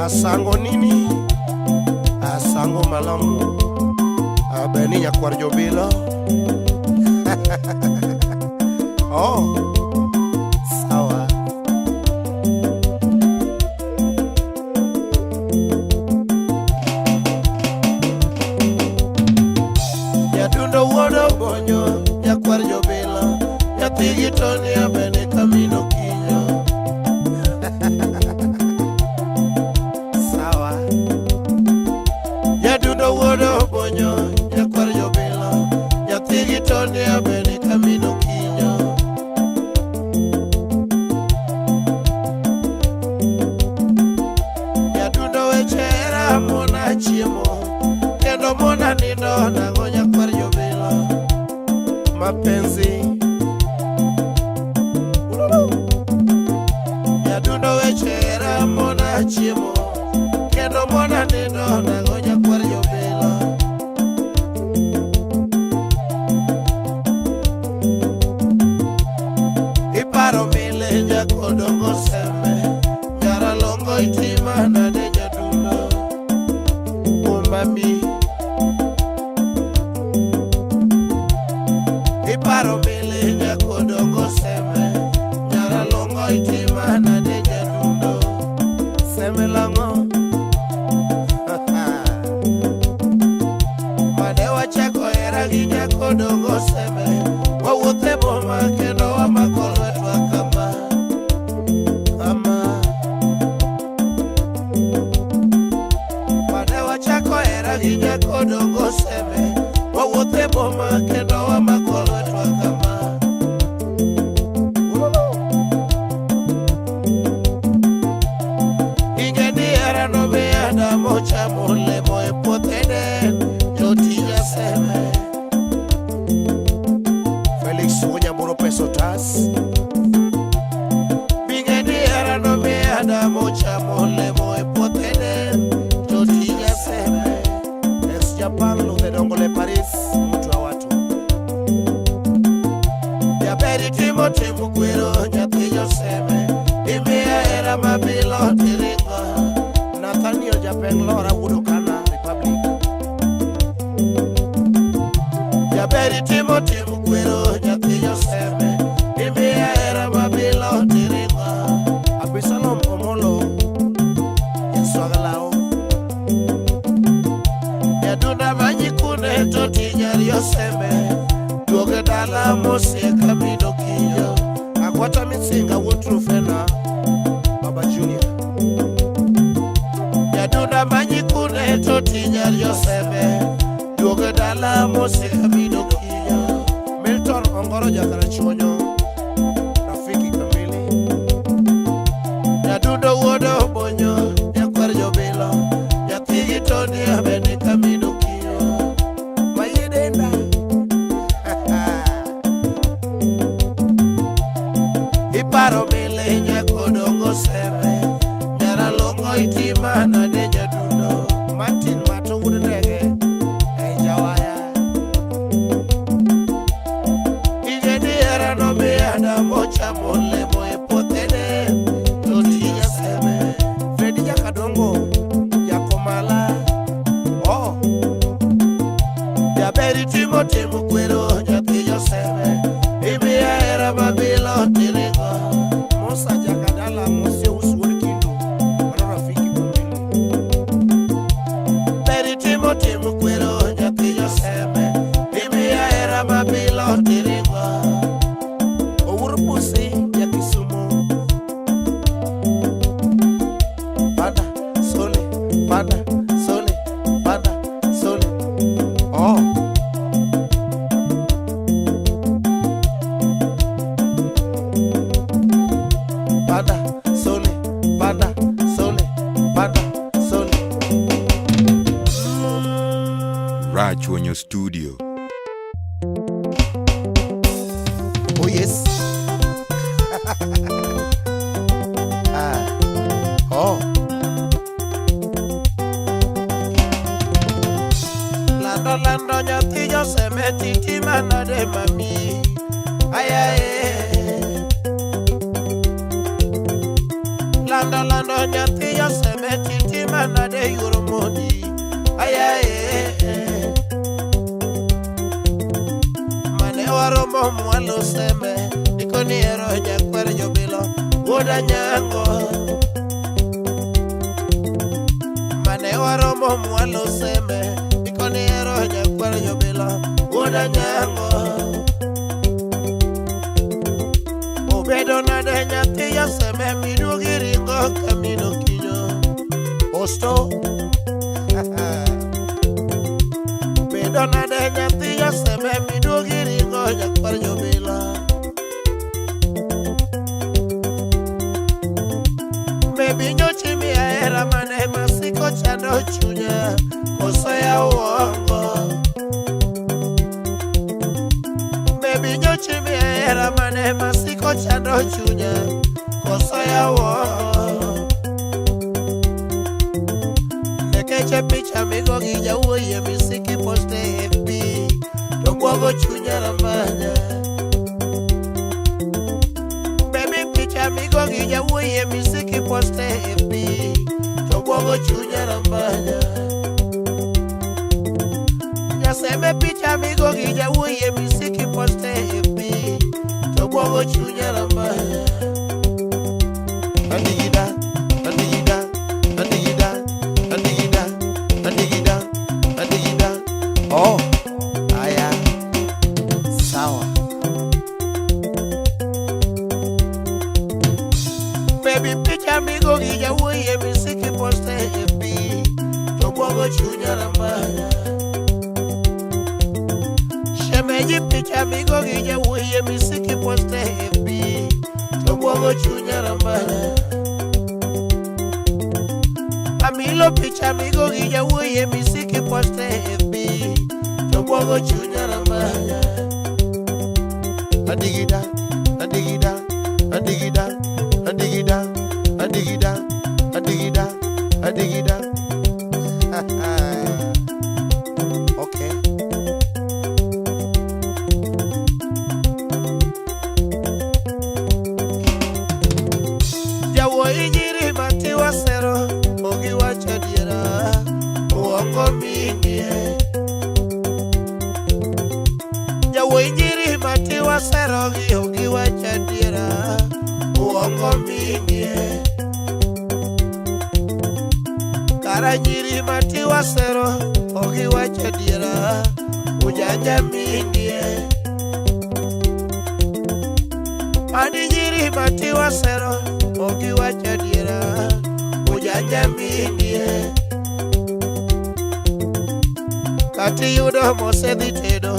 Asango nini? Asango malamu. Abeni nyakwar jobilo. Oh, sawa. Nyadundo wuod Obonyo, nyakwar jobilo. Nyathi gi Tony Abeni kamino kinyo. Sawa. Nyadundo wuod Obonyo, nyakwar jobilo. Nyathi gi Tony Abeni kamino kinyo. Nyadundo weche hera mona chiemo kendo mona nindo nang'o nyakwar jobilo. Mapenzi. Ululu. Nyadundo weche hera mona chiemo kendo mona nindo nang'o nyakwar jobilo. Iparo mile nyakodongo seme nyaralongo itima nade nyadundo umami. Iparo mile nyakodongo seme nyaralongo itima nade nyadundo seme lang'o. Mane wachako hera gi nyakodongo seme wawuotho e boma kendo wamako lwetwa kama kama. Mane wachako hera gi nyakodongo seme wawuotho e boma kendo wamako lwetwa kama. Ululu. Ing'e ni hera nomiyo Adam ochamo olemo e puoth Eden, jotija seme. Felix Wuonyamuro peso tas. Ing'e ni hera nomiyo Adam ochamo olemo e puoth Eden, jotija seme. Ex Japan Ludhe Dongole Paris, mtu wa watu. Jaber itimo timo kwero nyathi joseme, imiya hera mabilo tiringo. Nathaniel Japeng Lora wuod Okana Republic. Jaber itimo timo kwero nyathi joseme, imiya hera mabilo tiringo. Abisalom Omolo, Yaswagalao. Nyadunda manyi kune to tinyar yoseme, duoge dala mosie kamino kinyo. Agwata Misinga wuod Trufena, Baba Junior. Nyadunda manyi kune to tinyar yoseme, duoge dala mosie kamino kinyo. Milton Ongoro Jakarachuonyo, Rafiki Kamili. Nyadundo wuod Obonyo, nyakwar jobilo, nyathi gi Tony Abeni kamino kinyo. Mayie denda. Iparo mile nyakodongo seme, nyaralongo itima nade nyadundo. Martin Mato wuod ndege, ei jawaya. Ing'e ni hera nomiyo Adam ochamo olemo e puoth Eden, to tija seme. Fredi Jakadongo, Jakomala. Oh. Jaber itimo timo kwero nyathi joseme, imiya hera mabilo tiringo. Musa Jakadala Mose wuod Kindu, mano Rafiki Kamili. Ber itimo timo kwero nyathi joseme, imiya hera mabilo tiringo. Owuor Pusi ja Kisumu. Panda, sole, panda, sole, panda, sole. Oh. Panda, sole, panda, sole, panda, sole. Rachuonyo Studio. Oh yes. Ah. Oh. Lando lando nyathi joseme titi manade mami. Ayaye. Lando lando nyathi yoseme titima nade yuoro mondi. Ayaye. Mane waromo mwalo seme. Nikoni ero nyakwer jobilo. Wuoda nyango. Mane waromo mwalo seme. Nikoni ero nyakwar jobilo. Wuoda nyango. Obedo nade nyathi yoseme miduogi ringo kamino kinyo. Osto. Bedo nade nyathi yoseme miduogi ringo nyakwar jobilo. Maybe nyochi mi ahera mane masiko chando chunya koso ya uongo. Maybe nyochi mi ahera mane masiko chando chunya koso ya uongo. Nekeche picha migo gi jawuoyi misiki poste FB to bwogo chunya ramanya. Baby picha migo gi jawuoyi misiki poste FB to bwogo chunya ramanya. Nyaseme picha migo gi jawuoyi misiki poste FB to bwogo chunya ramanya. Adigida, adigida, adigida, adigida, adigida, adigida. Oh, aya, sawa. Baby picha migo gi jawuoyi misiki poste FB to bwogo chunya ramanya. Shemeji picha migo gi jawuoyi misiki poste FB to bwogo chunya ramanya. Amilo picha migo gi jawuoyi misiki poste FB to bwogo chunya ramanya. Adigida, adigida, adigida, adigida, adigida, adigida, adigida. Okay. Jawuoyi nyiri matiwa sero ogiwacho adiera uongo mingie. Jawuoyi nyiri matiwa sero gi ogiwacho adiera uongo mingie. Kara nyiri matiwa sero ogiwacho adiera ujanja mingie. Ani nyiri matiwa sero ogiwacho adiera ujanja mingie. Kati yudo mosedhi tedo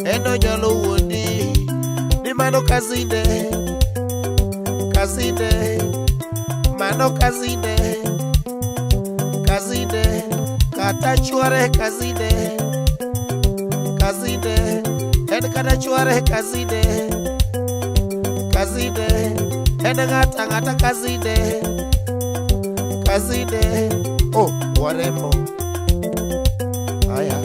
en onyalo wuondi ni mano kazinde, kazinde, mano kazinde, kazinde, kata chwore kazinde, kazinde, en kata chwore kazinde, kazinde, en ng'ata ng'ata kazinde, kazinde. Oh, warembo. Aya.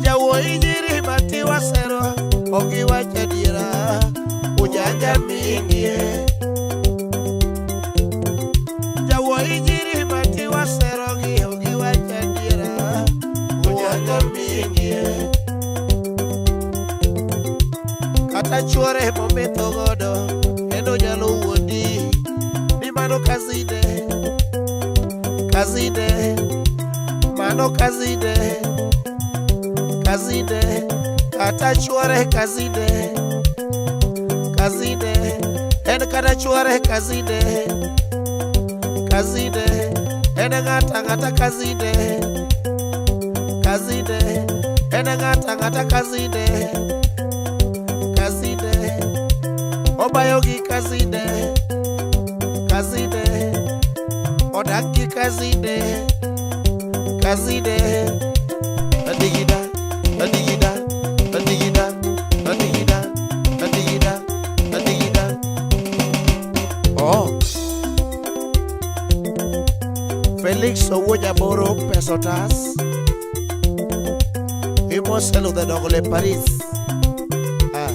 Jawuoyi nyiri matiwa sero ogiwacho adiera ujanja mingie. Jawuoyi nyiri matiwa sero gi ogiwacho adiera ujanja mingie. Kata chwore mometho godo en onyalo wuondi ni mano kazinde, kazinde, mano kazinde, kazinde, kata chwore kazinde, kazinde, en kata chwore kazinde, kazinde, en ng'ata ng'ata kazinde, kazinde, en ng'ata ng'ata kazinde, kazinde, obayo gi kazinde, kazinde, odak gi kazinde, kazinde. Adigida, adigida, adigida, adigida, adigida, adigida. Oh. Felix Owuo Jaboro Pesotas. Imoselo the Dogole Paris. Ah.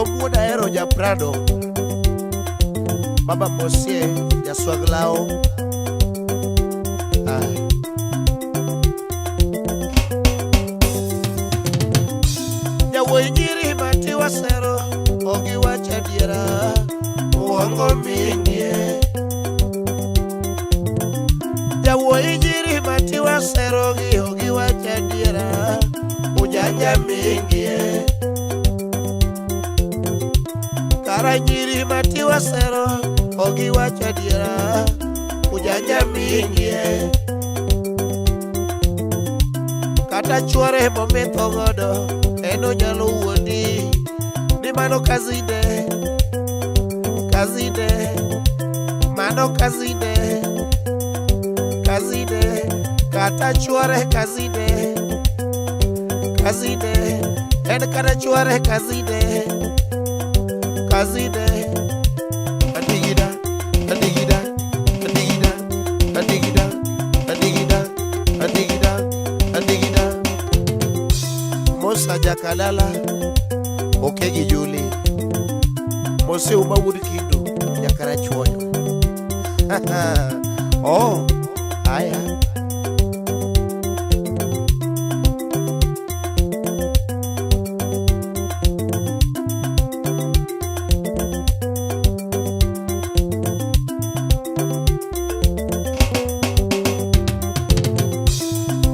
Tom wuod Ahero ja Prado. Baba Mosie jaswag law. Ah. Jawuoyi nyiri matiwa sero ok giwach adiera uongo mingie. Jawuoyi nyiri matiwa sero gi ok giwach adiera ujanja mingie. Kara nyiri matiwa sero ok giwach adiera ujanja mingie. Kata chuore mometho godo en onyalo wuondi ni mano kazine kazine mano kazine kazine kata chuore kazine kazine en kata chuore kazine kazine adigida adigida adigida adigida adigida adigida adigida Musa Jakalala Okegi Juli Mose Uma wuod Kindu Jakarachuonyo. Oh, aya.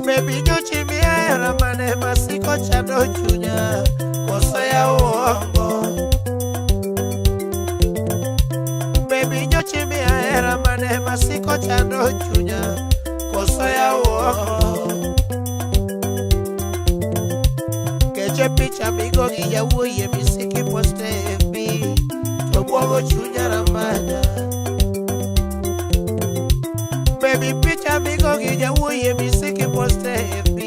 Baby nyochi mihero mane masiko chando chunya koso ya uongo. Baby nyochi mihero mane masiko chando chunya koso ya uongo. Keche picha migo gi jawuoyi e misiki poste FB to buogo chunya ramanya. Baby picha migo gi jawuoyi e misiki poste FB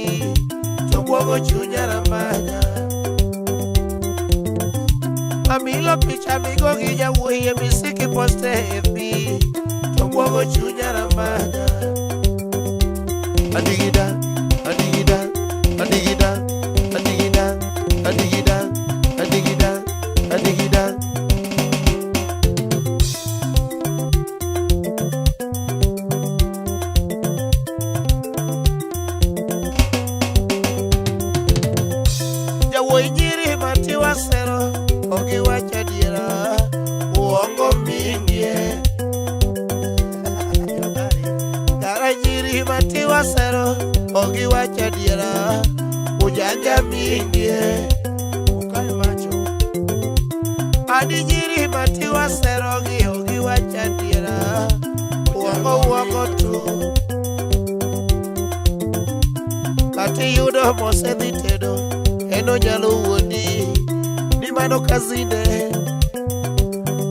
to buogo chunya ramanya. Amilo picha migo gi jawuoyi e misiki poste FB to buogo chunya ramanya. Adigida adigida adigida adigida adigida adigida adigida. Jawuoyi nyiri matiwa sero ok giwach adiera uongo mingie. Kara nyiri matiwa sero ok giwach adiera ujanja mingie. Ukae macho. Adi nyiri matiwa sero gi ok giwach adiera uongo uongo tu. Kata iyudo mosedhi tedo en onyalo wuondi ni mano kazine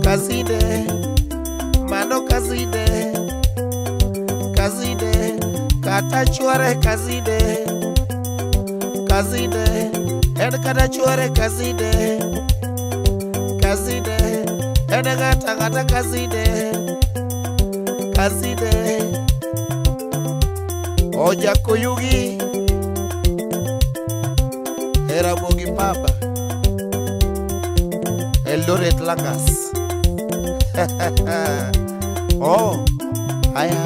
kazine mano kazine kazine kata chuore kazine kazine en kata chuore kazine kazine en ng'ata ng'ata kazine kazine Ojakoyugi Ramogi Papa Eldoret Langas. Oh, aya.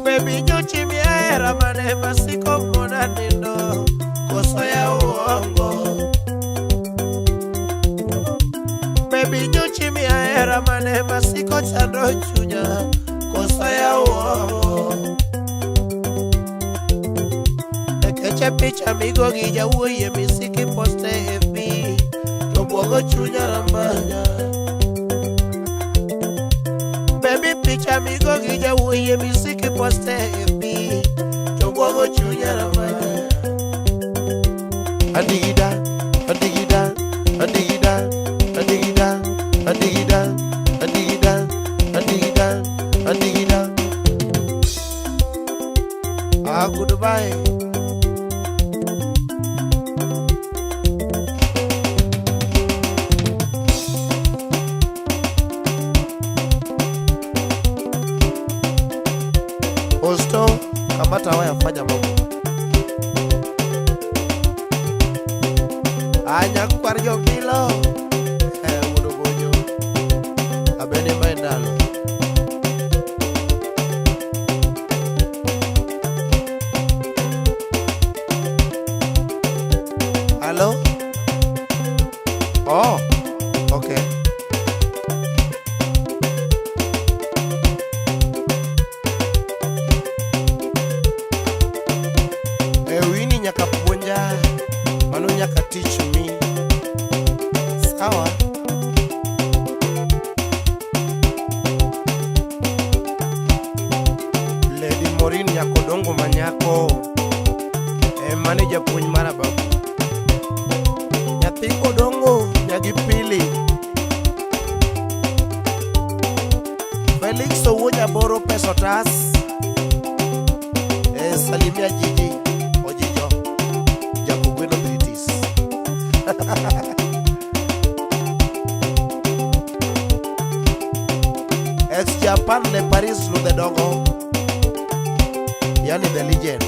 Baby nyochi mihero mane masiko mona nindo koso ya uongo. Baby nyochi mihero mane masiko chando chunya koso ya uongo. Keche picha migo gi jawuoyi e misiki poste FB to buogo chunya ramanya. Baby picha migo gi jawuoyi e misiki poste FB to buogo chunya ramanya. Adigida adigida adigida adigida adigida adigida adigida adigida. Ah, goodbye. Kamata waya fanya mambo. Anyakwar jobilo. Eh, wuod Obonyo. Abene mae ndalo. Hello? Oh, okay. E wini nyaka puonja, mano nyaka teach me. Sawa. Lady Morin Nyakodongo manyako. E mane japuonj mara babu. Nyathi Odongo nyagi pili. Felix Owuo Nyaboro pesa otas. E salimia Jiji Ojijo. Jakogweno British. Ex Japan le Paris Ludhe Dongo. Yani the legend.